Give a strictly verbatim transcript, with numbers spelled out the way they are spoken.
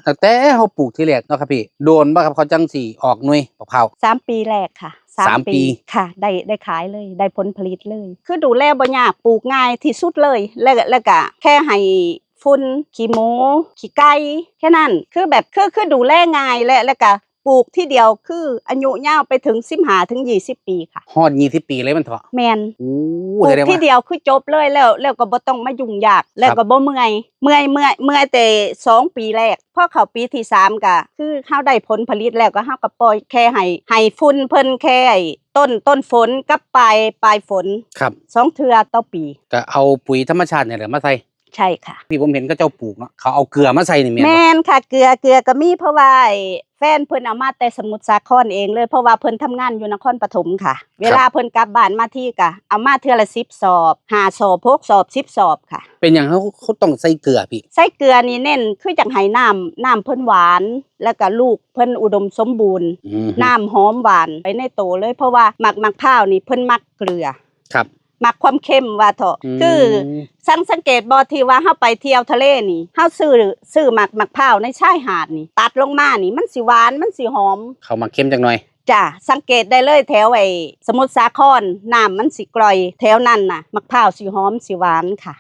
ตั้งแต่เฮาปลูกทีแรกเนาะครับพี่ โดนบ่ครับเขาจั่งสิออกหน่วยบักพร้าว สามปีแรกค่ะ สามปี ค่ะ ได้ได้ขายเลย ได้ผลผลิตเลย คือดูแลบ่ยาก ปลูกง่ายที่สุดเลย และและก็แค่ให้ฝุ่นขี้หมูขี้ไก่แค่นั้น คือแบบคือคือดูแลง่ายและและก็ปลูกทีเดียวคืออายุยาวไปถึงสิบห้าถึงยี่สิบปีค่ะ ฮอดยี่สิบปีเลยมันเถาะ แม่น โอ้ ปลู แส ก ดง ที ว่า เดียวคือจบเลยแล้วแล้วก็บ่ต้องมายุ่งยาก แล้วก็บ่เมื่อย เมื่อยเมื่อยเมื่อยแต่สองปีแรก พอเข้าปีที่สามก็คือเฮาได้ผลผลิตแล้วก็เฮาก็ปล่อยแค่ให้ให้ฝุ่นเพิ่นแค่ไอ้ต้นต้นฝนกับปลายปลายฝน ครับ สองเทื่อต่อปี ก็เอาปุ๋ยธรรมชาติเนี่ยแหละมาใส่ ใช่ค่ะ ที่ผมเห็นเขาเจ้าปลูกเนาะ เขาเอาเกลือมาใส่นี่แม่นบ่ แม่นค่ะ เกลือเกลือก็มี เพราะว่าไอ้แฟนเพิ่นเอามาแต่สมุทรสาครเองเลย เพราะว่าเพิ่นทำงานอยู่นครปฐมค่ะ เวลาเพิ่นกลับบ้านมาทีก็เอามาเทื่อละสิบสอบ ห้าสอบ หกสอบ สิบสอบค่ะ เป็นหยังเขาเขาต้องใส่เกลือพี่ ใส่เกลือนี่เน้นคืออยากให้น้ำน้ำเพิ่นหวาน แล้วก็ลูกเพิ่นอุดมสมบูรณ์ อืม น้ำหอมหวานไปในโตเลย เพราะว่าหมากหมากพร้าวนี่เพิ่นมักเกลือ ครับ มักความเค็มว่าเถาะ อืม คือสังสังเกตบ่ที่ว่าเฮาไปเที่ยวทะเลนี่ เฮาซื้อซื้อหมากหมากพร้าวในชายหาดนี่ ตัดลงมานี่มันสิหวานมันสิหอม เขามาเค็มจังหน่อย จ้ะ สังเกตได้เลยแถวไอ้สมุทรสาคร น้ำมันสิกร่อย แถวนั้นน่ะหมากพร้าวสิหอมสิหวานค่ะ